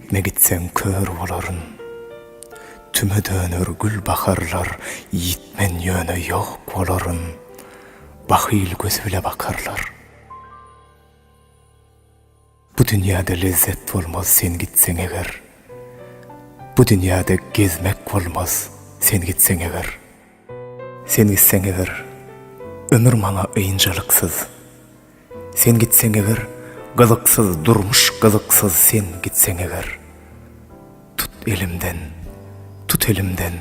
Gitme gitseň kör bolaryn. Tüme döner gül baharlar, Ýitmen ýöne ýok bolaryn. Bahyl gözi bile bakarlar. Bu dünýäde lezzet bolmaz sen gitseň eger. Bu dünýäde gezmek bolmaz sen gitseň eger. Sen gitseň eger, ömür maňa ynjalyksyz. Sen gitseň eger, gyzyksyz durmuş gyzyksyz sen gitseň eger. Tut elimden, tut elimden,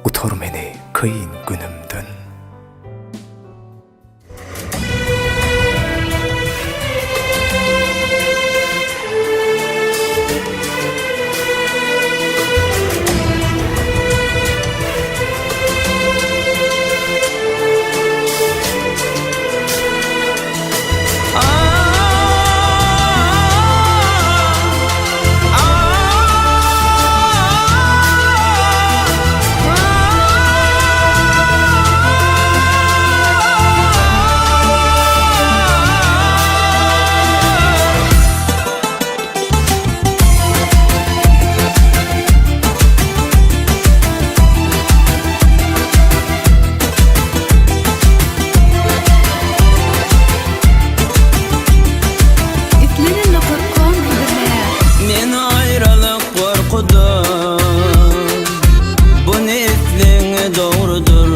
gutar meni kyn günümden. Islenen nokat kom hödürleýär. Men aýralyk gorkudan Bu ne islegiň dogrudyr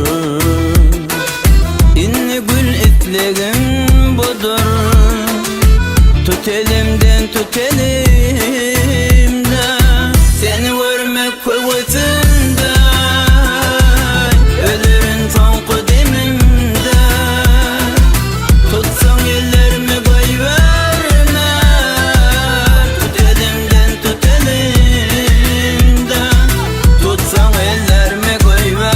Indi gül islegim budur Tut elimden tut elimden Seni görmek höwesimde Ölerin soňky demimde Tutsaň ellerimi goýberme Tut elimden tut elimden Tutsaň ellerimi goýberme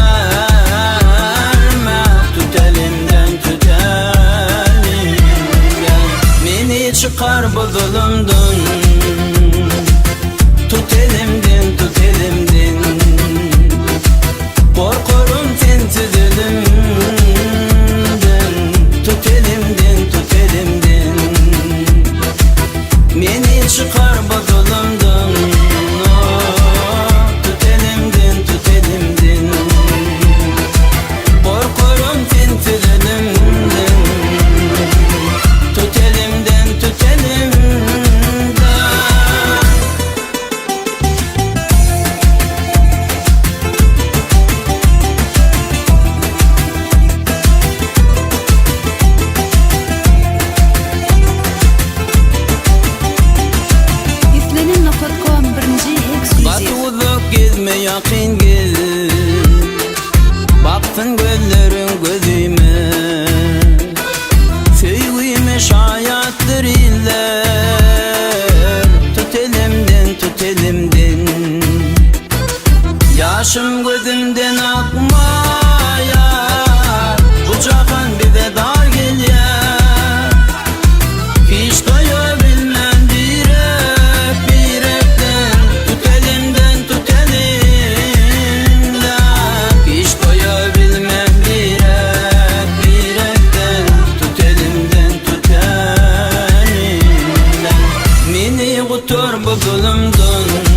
Tut elimden tut elimden Meni çykar bu zulumdan Tut elimden tut elimden Gorkarym sensiz ölümden Tut elimden tut elimden Meni çykar bu zulumdan Tut elimden tut elimden Gorkarym sensiz ölümden Tut elimden tut elimden. Islenen nokat kom birinji Gaty ekskluziw. uzak gezme ýakyn gel Baksyn gözleriň gözüme Söýgüme şaýatdyr iller Tut elimden tut elimden Ýaşym gözümden akmaýar Bu jahan bize dar gelýär Hiç doýa bilmän birek birekden Tut elimden tut elimden Hiç doýa bilmän birek birekden Tut elimden tut elimden Meni gutar bu zulumdan.